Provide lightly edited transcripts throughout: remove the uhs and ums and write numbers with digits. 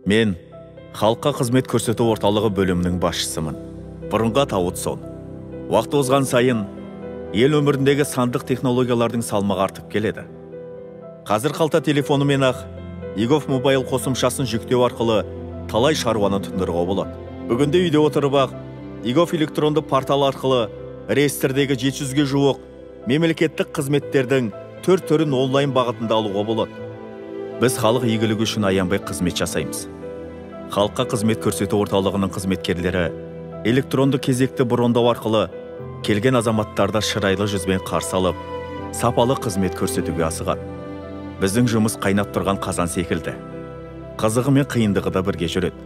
Мен халыққа қызмет көрсету орталығы бөлімінің басшысымын. Бұрынғы атауы ЦОН. Уақыт озған сайын ел өміріндегі сандық технологиялардың салмағы артып келеді. Қазір қалта телефонымен ақ eGov Mobile қосымшасын жүктеу арқылы талай шаруаны тындыруға болады. Бүгінде үйде отырып ақ eGov электронды портал арқылы реестрдегі 700-ге жуық мемлекеттік қызметтердің төрт түрін онлайн бағытында алуға болады. Біз халық игілігі үшін аянбай қызмет жасаймыз. Халыққа қызмет көрсету орталығының қызметкерлері электронды кезекті брондау арқылы келген азаматтарды шырайлы жүзбен қарсы алып, сапалы қызмет көрсетуге асығады. Біздің жұмыс қайнап тұрған қазан секілді. Қызығы мен қиындығы да бірге жүреді.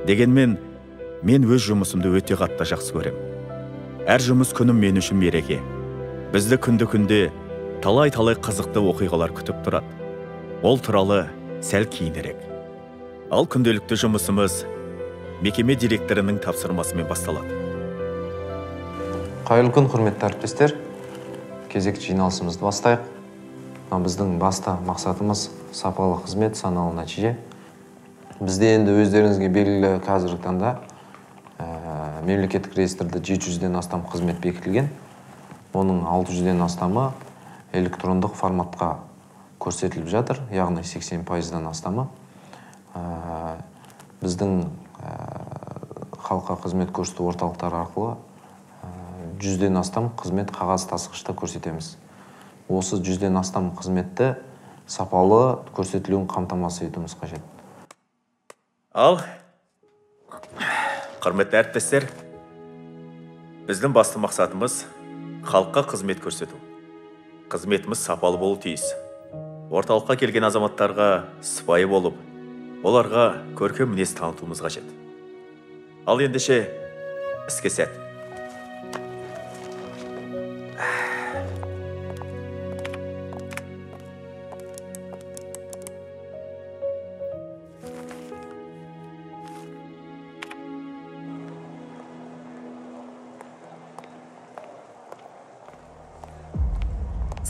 Дегенмен, мен өз жұмысымды өте қатты жақсы көрем. Әр жұмыс күнім мен үшін мереке. Бізді күнді-күнде талай-талай қызықты оқиғалар күтіп тұрады. Ол туралы сәл кейінірек. Ал күнделікті жұмысымыз мекеме директорының тапсырмасымен басталады. Қайырлы күн, құрметті әріптестер. Кезекті жиналысымызды бастайық. Біздің басты мақсатымыз сапалы қызмет, саналы нәтиже. Бізде енді өздеріңізге белгілі қазіргі таңда мемлекеттік реестрде 700-ден астам қызмет бекітілген. Оның 600-ден астамы электрондық форматқа көрсетіліп жатыр, яғни 80%-дан астамы. Біздің халыққа қызмет көрсету орталықтары арқылы 100-ден астам қызмет қағаз тасығышта көрсетеміз. Осы 100-ден астам қызметті сапалы көрсетілуін қамтамасыз етуіміз қажет. Ал, құрметті әріптестер, біздің басты мақсатымыз халыққа қызмет көрсету. Қызметіміз сапалы болу тиіс. Орталыққа келген азаматтарға сыпайы болып, оларға көркем мінез танытуымыз қажет. Ал ендеше іске сәт.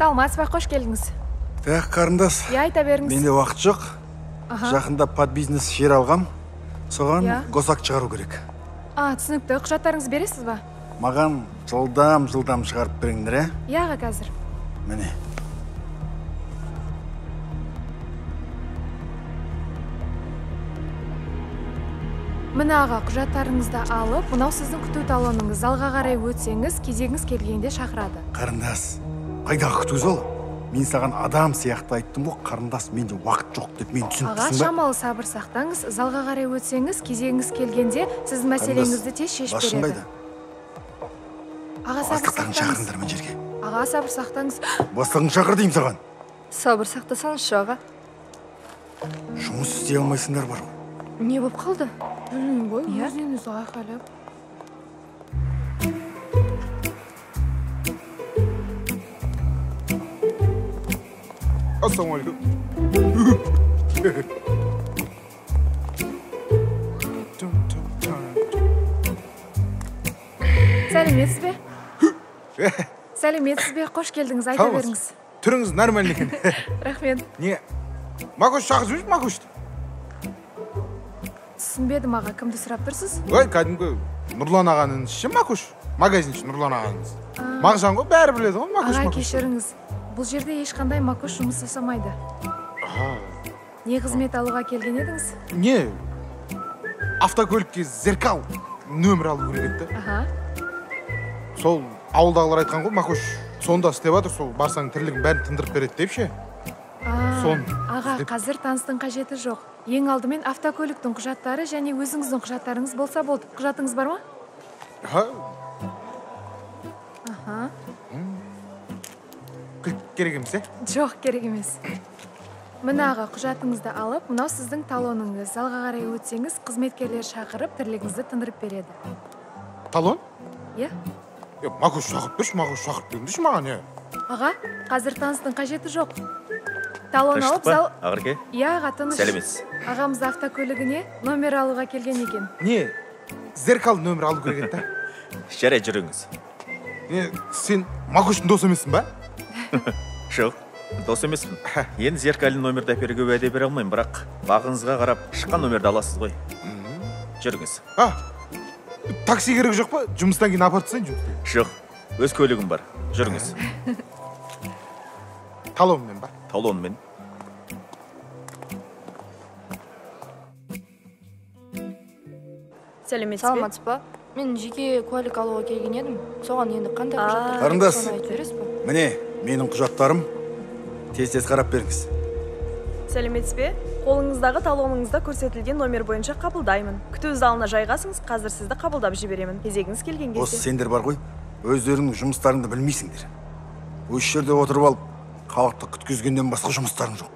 Саламатсыз ба, қош келдіңіз. Так, қарындас. Иә, айта беріңіз. Менде уақыт жоқ. Жақында под бизнес жер алғам. Соған госакт шығару керек. А, түсінікті. Құжаттарыңызды бересіз ба? Маған жылдам-жылдам шығарып беріңдер, ә? Иә, аға, қазір. Міне. Міне, аға, құжаттарыңызды алып, мынау сіздің күту талоныңыз. Залға қарай өтсеңіз, кезегіңіз келгенде шақырады. Қарындас, қайдағы күту залы? Мен саған адам сияқты айттым ғой, қарындас, менде уақыт жоқ деп мен түсініп тұрсың ба? Аға, шамалы сабыр сақтаңыз, залға қарай өтсеңіз, кезегіңіз келгенде сіздің мәселеңізді тез шешіп береді. Аға, сабыр сақтаңыз. Шақырыңдар мына жерге. Аға, сабыр сақтаңыз. Бастығын шақыр деймін саған. Сабыр сақтасаңызшы, аға. Жұмыс істей алмайсыңдар бар ғой. Не болып қалды? Білмеймін ғой, өзінен өзі айқайлап. Ассалаумағалейкум. Сәлеметсіз бе? Сәлеметсіз бе? Қош келдіңіз, айта беріңіз. Түріңіз нормально екен. Рахмет. Не? Макош шақырып жүрші, Макошты. Түсінбедім, аға, кімді сұрап тұрсыз? Ой, кәдімгі Нұрлан ағаның інісі Макош. Магазинші Нұрлан ағаның інісі. Мағжан ғой, бәрі біледі ғой, Макош. Аға, кешіріңіз. Бұл жерде ешқандай Макош жұмыс жасамайды. Не қызмет алуға келген едіңіз? Не, автокөлікке зеркал нөмір алу керек еді. Сол ауылдағылар айтқан ғой, Макош сонда істеп жатыр, сол барсаң тірлігін бәрін тындырып береді деп ше. Аға, қазір таныстың қажеті жоқ. Ең алдымен автокөліктің құжаттары және өзіңіздің құжаттарыңыз болса болды. Құжатыңыз бар ма? Аха. Кілт керек емес, е? Жоқ, керек емес. Міне, аға, құжатыңызды алып, мынау сіздің талоныңыз. Залға қарай өтсеңіз, қызметкерлер шақырып, тірлігіңізді тындырып береді. Талон? Иә. Макош шақырып берші, Макош шақырып беріңдерші маған, е? Аға, қазір таныстың қажеті жоқ. Талон алып, зал... Ақерке? Иә, аға, тыныш. Сәлеметсіз. Ағамыз автокөлігіне номер алуға келген екен. Не, зеркал нөмір алу керек еді, да? Жарайды, жүріңіз. Не, сен Макоштың досы емессің ба? Жоқ. Дос емеспін. Енді зеркальный номерді әперуге уәде бере алмаймын, бірақ бағыңызға қарап шыққан номерді аласыз ғой. Жүріңіз. Такси керек жоқ па? Жұмыстан кейін апарып тастайын жұмыстан. Жоқ, өз көлігім бар. Жүріңіз. Талонмен ба? Талонмен. Сәлеметсіз бе? Саламатсыз ба? Мен жеке куәлік алуға келген едім. Соған енді қандай құжаттар керек? Қарындас, соны айтып бересіз бе? Міне, менің құжаттарым. Тез-тез қарап беріңіз. Сәлеметсіз бе? Қолыңыздағы талоныңызда көрсетілген номер бойынша қабылдаймын. Күту залына жайғасыңыз, қазір сізді қабылдап жіберемін. Кезегіңіз келген кезде. Осы сендер бар ғой, өздеріңнің жұмыстарыңды білмейсіңдер. Осы жерде отырып алып, халықты күткізгеннен басқа жұмыстарың жоқ.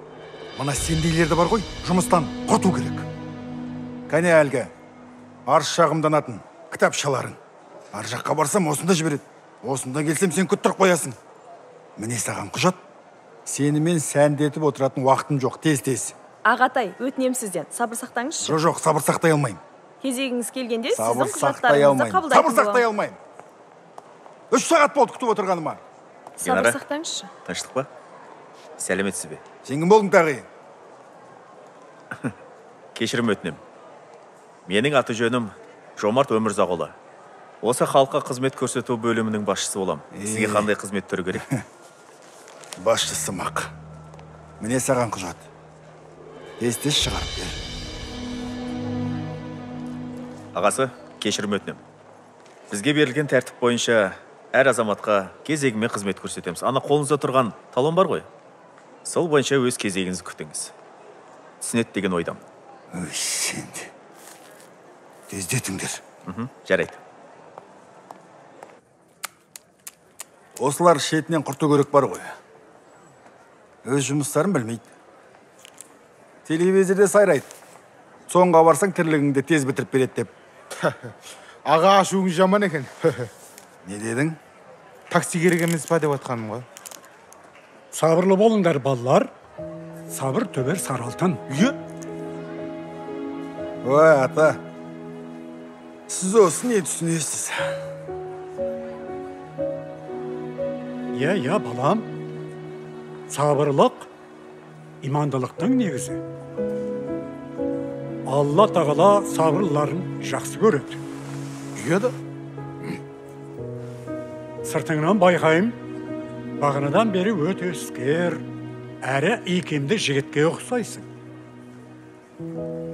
Мына сендейлерді бар ғой, жұмыстан құрту керек. Кәне әлгі, арыз шағымданатын кітапшаларың. Ар жаққа барсам осында жібереді. Осында келсем сен күттіріп қоясың. Міне саған құжат. Сенімен сәндетіп отыратын уақытым жоқ, тез-тез. Ағатай, өтінем сізден. Сабыр сақтаңызшы. Жоқ, жоқ, сабыр сақтай алмаймын. Кезегіңіз келгенде сіздің құжаттарыңызды қабылдайтын Сабыр сақтай алмаймын. 3 сағат болды күтіп отырғаныма. Сабыр сақтаңызшы. Тыныштық па? Сәлеметсіз бе? Сен кім болдың тағы? Кешірім өтінем. Менің аты жөнім Жомарт Өмірзақұлы. Осы халыққа қызмет көрсету бөлімінің басшысы болам. Сізге қандай қызмет түрі керек? Басшысы мақ. Міне саған құжат. Тез-тез шығарып бер. Ағасы, кешірім өтінем. Бізге берілген тәртіп бойынша әр азаматқа кезегімен қызмет көрсетеміз. Ана қолыңызда тұрған талон бар ғой. Сол бойынша өз кезегіңізді күтіңіз. Түсінеді деген ойдамын. Өй, сен де. Тездетіңдер. Жарайды. Осылар шетінен құрту керек бар ғой. Өз жұмыстарын білмейді. Телевизорде сайрайды. Соңға барсаң тірлігіңді тез бітіріп береді деп. Аға, ашуыңыз жаман екен. Не дедің? Такси керек емес па деп атқаным ғой. Сабырлы болыңдар, балалар. Сабыр төбер сары алтын. Ой, ата. Сіз осы не түсінесіз? Иә, иә, балам. Сабырлық имандылықтың негізі. Алла тағала сабырларын жақсы көреді. Иә да. Сыртыңнан байқайым, бағанадан бері өте іскер, әрі икемді жігітке ұқсайсың.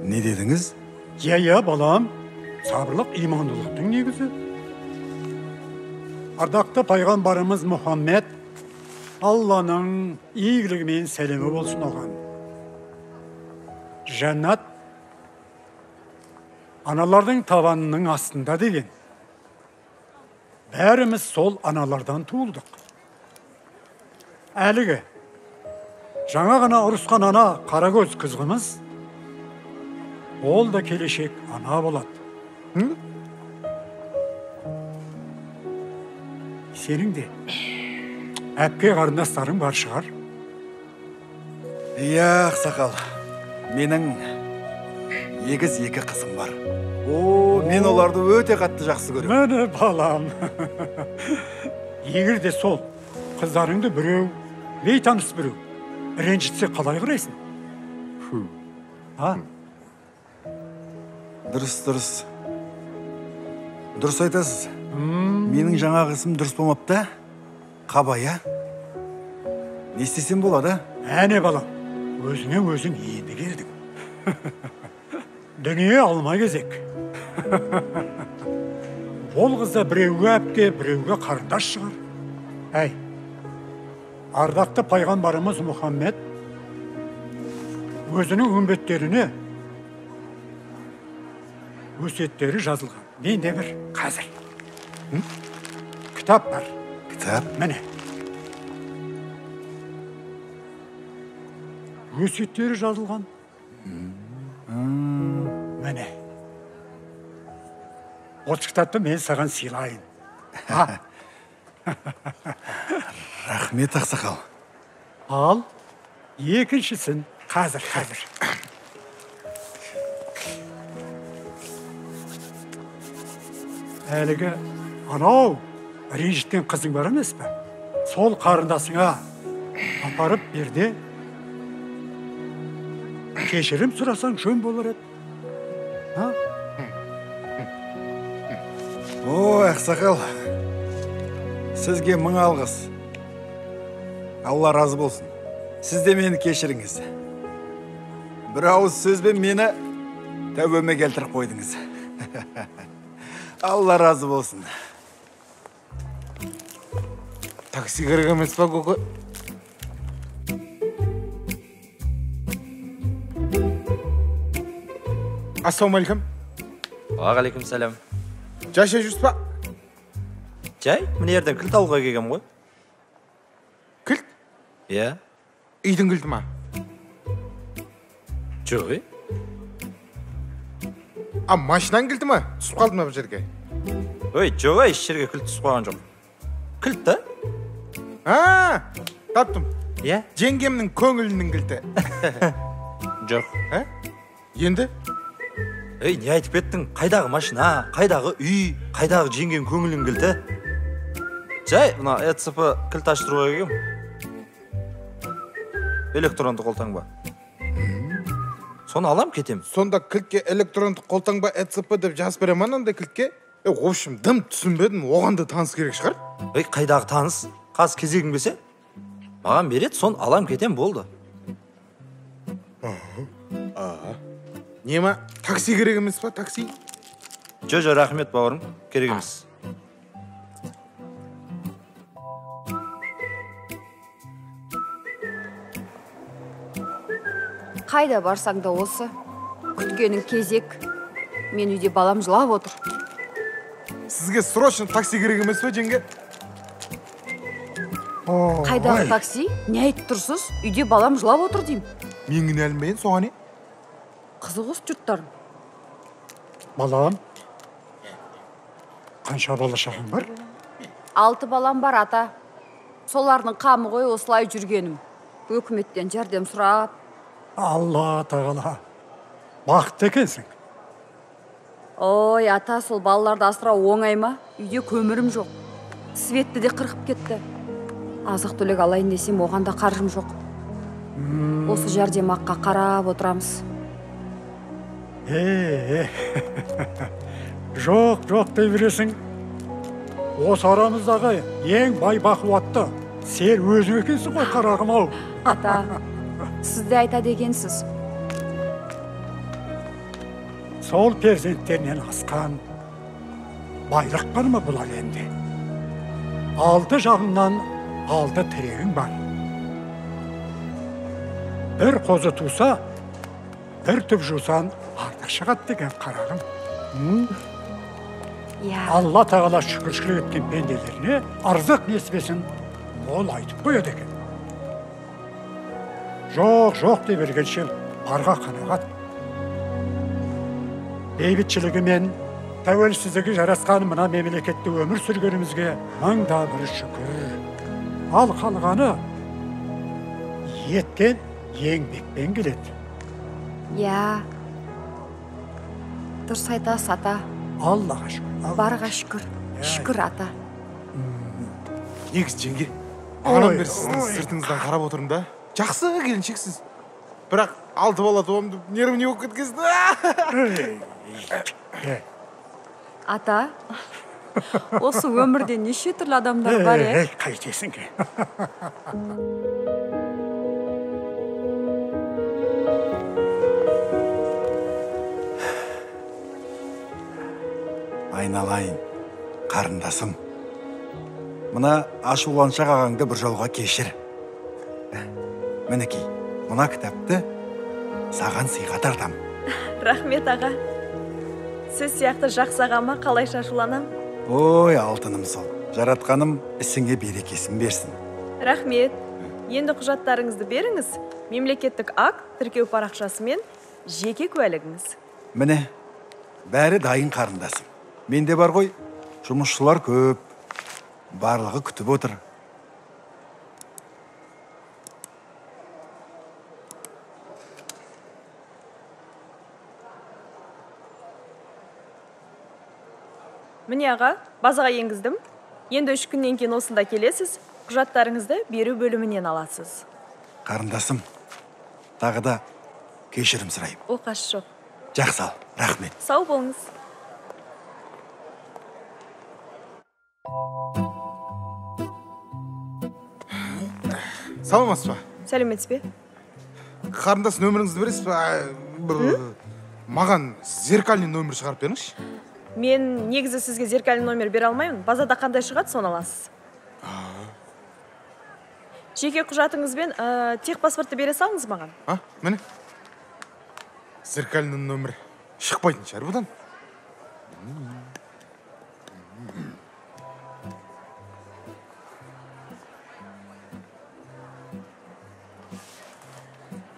Не дедіңіз? Иә, иә, балам. Сабырлық имандылықтың негізі. Ардақты пайғамбарымыз Мұхаммед, Алланың игілігі мен сәлемі болсын оған. Жәннат аналардың табанының астында деген. Бәріміз сол аналардан туылдық. Әлігі жаңа ғана ұрысқан ана қарагөз қызғымыз, ол да келешек ана болады. Сенің де әпке қарындастарың бар шығар? Иә, ақсақал, менің егіз екі қызым бар. О, мен оларды өте қатты жақсы көремін. Міне балам. Егер де сол қыздарыңды біреу, бейтаныс біреу ренжітсе қалай қарайсың? А? Дұрыс, дұрыс. Дұрыс айтасыз. Менің жаңағы ісім дұрыс болмапты. Қабай, а? Не істесем болады? Әне балам, өзіңе өзің енді келдің. Дүние алма кезек. Ол қыз да біреуге әпке, біреуге қарындас шығар. Әй, ардақты пайғамбарымыз Мұхаммед өзінің үмбеттеріне өсиеттері жазылған. Менде бір қазір кітап бар. Кітап? Міне. Өсиеттері жазылған. Міне. Осы кітапты мен саған сыйлайын. Рахмет, ақсақал. Ал, екіншісін қазір, қазір. Әлігі анау ренжіткен қызың бар емес пе? Сол қарындасыңа Апарып берде. Кешірім сұрасаң жөн болар еді. А? Ой, ақсақал, сізге мың алғыс. Алла разы болсын. Сіз де мені кешіріңіз. Бір ауыз сөзбен мені тәубеме келтіріп қойдыңыз. Алла разы болсын. Такси керек емес па, көке? Ассалаумағалейкум. Уағалейкум сәлем. Жай шай жүрсіз ба? Жай, міне жерден кілт алуға келгем ғой. Кілт? Иә. Үйдің кілті ма? Жоқ, е. А, машинаның кілті ма? Түсіп қалды ма бір жерге? Ой, жоқ, еш жерге кілт түсіп қалған жоқ. Кілт та? А, таптым. Иә? Жеңгемнің көңілінің кілті. Жоқ. Ә? Енді? Ей, не айтып кеттің? Қайдағы машина, қайдағы үй, қайдағы жеңген көңілің кілті? Жай, мына ЭЦП кілт аштыруға келгем. Электронды қолтаңба. Соны алам, кетем. Сонда кілтке электронды қолтаңба ЭЦП деп жазып бере ма мынандай кілтке? В общем, дым түсінбедім, оған да таныс керек шығар. Ей, қайдағы таныс? Қазір кезегің келсе, маған береді, соны алам, кетем, болды. Не ма? Такси керек емес па, такси? Жо, рахмет, бауырым, керек емес. Қайда барсаң да осы, күткенің кезек. Мен үйде балам жылап отыр. Сізге срочно такси керек емес па, жеңге? Қайдағы такси? Не айтып тұрсыз? Үйде балам жылап отыр деймін. Мен кінәлімін бе енді, соған не? Қызық осы жұрттарым. Балам, қанша бала шағаң бар? 6 балам бар, ата. Солардың қамы ғой осылай жүргенім. Өкіметтен жәрдем сұрап. Алла тағала, бақытты екенсің. Ой, ата, сол балаларды асырау оңай ма? Үйде көмірім жоқ. Светті де қырқып кетті. Азық-түлік алайын десем, оған да қаржым жоқ. Осы жәрдемаққа қарап отырамыз. Жоқ, жоқ дей бересің. Осы арамыздағы ең бай бақуатты сен өзің екенсің ғой, қарағым ау. Ата, сіз де айтады екенсіз. Сол перзенттерінен асқан байлық бар ма бұл әлемде? 6 жағыңнан 6 тірегің бар. Бір қозы туса, бір түп жусан артық шығады деген, қарағым. Алла тағала шүкіршілік еткен пенделеріне ырзық несібесін мол айтып қояды екен. Жоқ, жоқ дей бергенше барға қанағат. Бейбітшілігі мен тәуелсіздігі жарасқан мына мемлекетте өмір сүргенімізге мың да бір шүкір. Ал қалғаны еткен еңбекпен келеді. Иә, дұрыс айтасыз, ата. Аллаға шүкір. Барға шүкір. Шүкір, ата. Негізі, жеңге, бағанадан бері сіздің сыртыңыздан қарап отырмын да. Жақсы келіншексіз. Бірақ 6 бала туамын деп нервіне болып кеткенсіз. Ата, осы өмірде неше түрлі адамдар бар, е? Қайтесің. Айналайын, қарындасым. Мына ашуланшақ ағаңды бір жолға кешір. Мінекей, мына кітапты саған сыйға тартам. Рахмет, аға. Сіз сияқты жақсы ағама қалайша ашуланам? Ой, алтыным сол. Жаратқаным ісіңе берекесін берсін. Рахмет. Енді құжаттарыңызды беріңіз. Мемлекеттік акт, тіркеу парақшасы мен жеке куәлігіңіз. Міне, бәрі дайын, қарындасым. Менде бар ғой, жұмысшылар көп. Барлығы күтіп отыр. Міне, аға, базаға енгіздім. Енді 3 күннен кейін осында келесіз. Құжаттарыңызды беру бөлімінен аласыз. Қарындасым, тағы да кешірім сұраймын. Оқасы жоқ. Жақсы ал, рахмет. Сау болыңыз. Саламатсыз ба? Сәлеметсіз бе? Қарындас, нөміріңізді бересіз бе? Маған зеркальный нөмір шығарып беріңізші. Мен негізі сізге зеркальный номер бере алмаймын. Базада қандай шығады, соны аласыз. Жеке құжатыңызбен техпаспортты бере салыңыз маған. А, міне. Зеркальный нөмір шықпайтын шығар бұдан.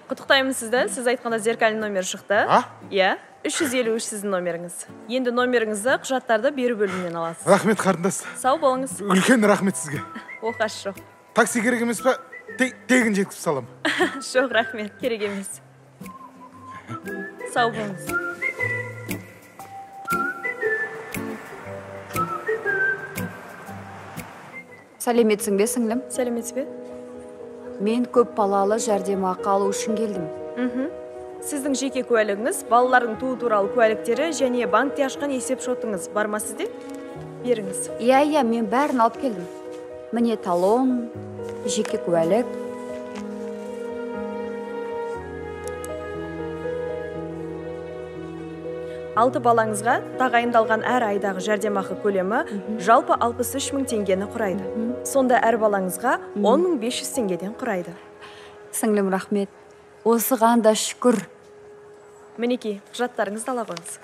Құттықтаймын сізді. Сіз айтқанда зеркальный номер шықты. А? Иә, 353 сіздің номеріңіз. Енді номеріңізді, құжаттарды беру бөлімінен аласыз. Рахмет, қарындас. Сау болыңыз. Үлкен рахмет сізге. Оқасы жоқ. Такси керек емес пе? Тегін жеткізіп салам. Жоқ, рахмет, керек емес. Сау болыңыз. Сәлеметсің бе, сіңлім? Сәлеметсіз бе? Мен көп балалы жәрдемақы алу үшін келдім. Сіздің жеке куәлігіңіз, балалардың туу туралы куәліктері және банкте ашқан есеп шотыңыз бар ма сізде? Беріңіз. Иә, иә, мен бәрін алып келдім. Міне талон, жеке куәлік. Алты балаңызға тағайындалған әр айдағы жәрдемақы көлемі жалпы 63 мың теңгені құрайды. Сонда әр балаңызға 10 500 теңгеден құрайды. Сіңлім, рахмет. Осыған да шүкір. Мінекей, құжаттарыңызды ала қойыңыз.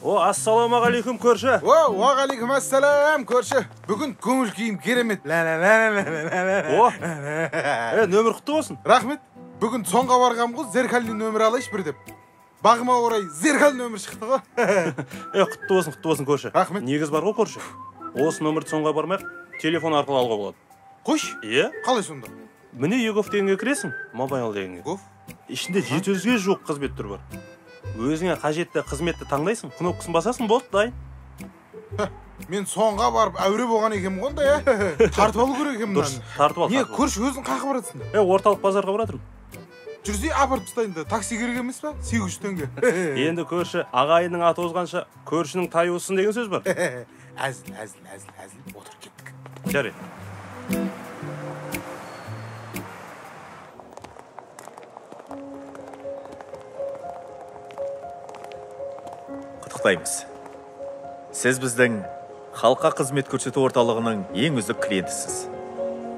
О, ассалаумағалейкум, көрші. О, уағалейкум ассалам, көрші. Бүгін көңіл күйім керемет. О, нөмір құтты болсын. Рахмет. Бүгін соңға барғам ғой, зеркальный нөмір алайыншы бір деп. Бағыма орай зеркальный нөмір шықты ғой. Құтты болсын, құтты болсын, көрші. Рахмет. Негіз бар ғой, көрші. Осы нөмірді соңға бармай-ақ, телефон арқылы алуға болады. Қойшы? Иә. Қалай сонда? Міне егов дегенге кіресің, мобайл дегенге. Гов? Ішінде 700-ге жуық қызмет түрі бар. Өзіңе қажетті қызметті таңдайсың, кнопкасын басасың, болды, дайын. Мен соңға барып әуре болған екенмін ғой онда, иә? Тартып алу керек екен мынаны. Дұрыс, тартып ал. Не, көрші, өзің қайда баратсың? Орталық базарға баратырмын. Жүрсе, апарып тастайын да, такси керек емес па? 800 теңге. Енді көрші, ағайынның аты озғанша, көршінің тайы озсын деген сөз бар. Әзіл, әзіл, әзіл, әзіл, отыр кеттік. Жарайды. Құттықтаймыз. Сіз біздің халыққа қызмет көрсету орталығының ең үздік клиентісіз.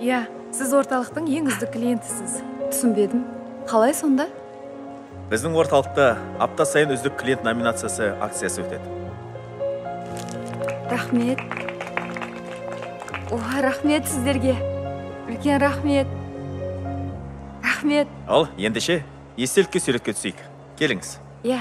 Иә, сіз орталықтың ең үздік клиентісіз. Түсінбедім. Қалай сонда? Біздің орталықта апта сайын үздік клиент номинациясы акциясы өтеді. Рахмет. О, рахмет сіздерге. Үлкен рахмет. Рахмет. Ал, ендеше, естелікке суретке түсейік. Келіңіз. Иә.